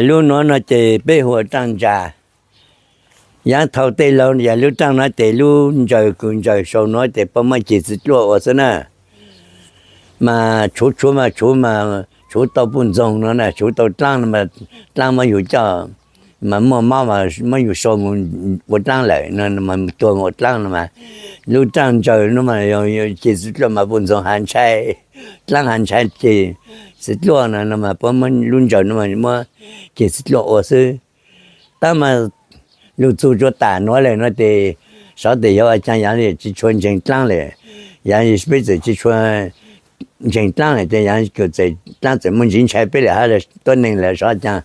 Lub nuav no ces peb hu ua raaj ntsa. Yaav thaus tej laug yog lub raaj no ces lub ntsaws kws ntsaws sau nuav ces puab muab ceg txiv dluaj ua xwb na. Mas tshuv tshuv mas tshuv, tshuv tau puj ntxoog no na, tshuv tau dlaab no, dlaab muab yug coj, mas muaj mob mas muab yug sau mus ua dlaab lawm no, tuag mus ua dlaab no mas. Lub raaj ntsaws no mas ceg txiv dluaj mas puj ntxoog has ntshai, dlaab has ntshai ceg txiv dluaj no no mas puab muab lub ntsaws no mas muab ceg txiv dluaj ua xwb. Tab mas lug txug rua tam nuav lawm no ces, sov tes yog ua caag yaav tsi tshua ntseeg dlaab lawm. Yaav peb txawm tsi tshua ntseeg dlaab lawm ces yaav kws txawm dlaab txawm muaj ntsis ntshai peb lawm hab, tuab neeg lawm sov caag.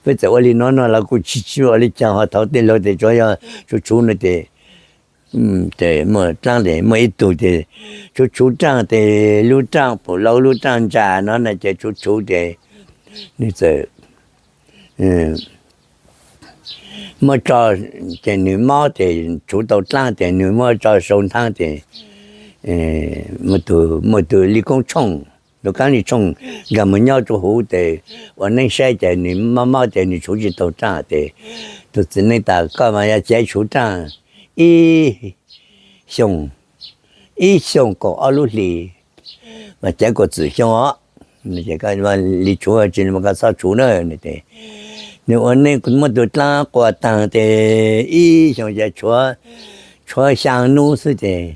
Peb txawm ua li nuav no los kuj tsi tsi ua li caag, ho thaus tej laug tes tsuav yog tshuv tshuv no ces, ces muaj dlaab tes muaj ib tug ces tshuv tshuv raaj tes lub raaj pum laub lub raaj ntsa no na ces tshuv tshuv ces nwg txawm muab tso, ces nwg mob ces tshuv tau dlaab ces nwg muab tso sau nthaab ces muaj tug, muaj tug Li Koob Tshooj, tug Kaab Li Tshooj nkag mus nyob rua huv tes ua neeb saib ces nwg mob mob ces nwg tshuv tsi tau raaj ces tug txiv neej tas koj mas yog caiv tshuv raaj ib xyoos, ib xyoos kaum ob lub hlis, mas caiv kaum txwm xyoo os. Li tshuv tsi mas koj txhob tshuv na. Nwg ua neej muab tug dlaab quas taag tes ib xyoos ces tshuav xyaa nub xwb ces,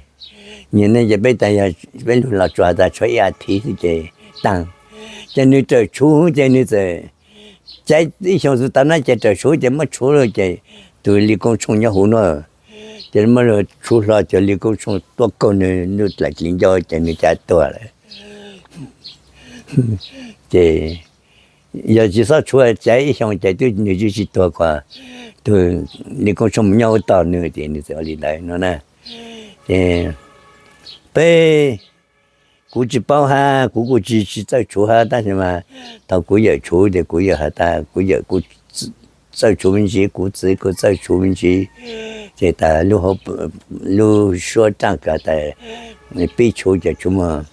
nwg ne ces peb tas yog peb lug los tsuas tas tshuav ib as thiv xwb ces taag. Ces nwg raws tshuv ces nwg txawm caiv ib xyoos xwb tau na ces raws tshuv ces muab tshuv lawm ces tug Li Koob Tshooj nyob huv nuav ces muab tshuv hlo ces Li Koob Tshooj tuaj kaug nwg lub dlaim kis ncauj ces nwg cav tuag lawm. Ces yog tsi xob tshuv caiv ib xyoos ces twb nwg twb tsi tuag kuas tug Li Koob Tshooj mus nyob huv tog nwg ces nwg txawm ua li ntawd no na. Ces peb, kuv tsi paub hab kuv kuj tsi tsi txawj tshuv hab tab sis mas thaus kuv yawm tshuv ces kuv yawm has tas kuv yawm kuj txawj tshuv me ntsis, kuv txiv kuj txawj tshuv me ntsis. Ces tas lub suab raaj kws tas pib tshuv ces tshuv muag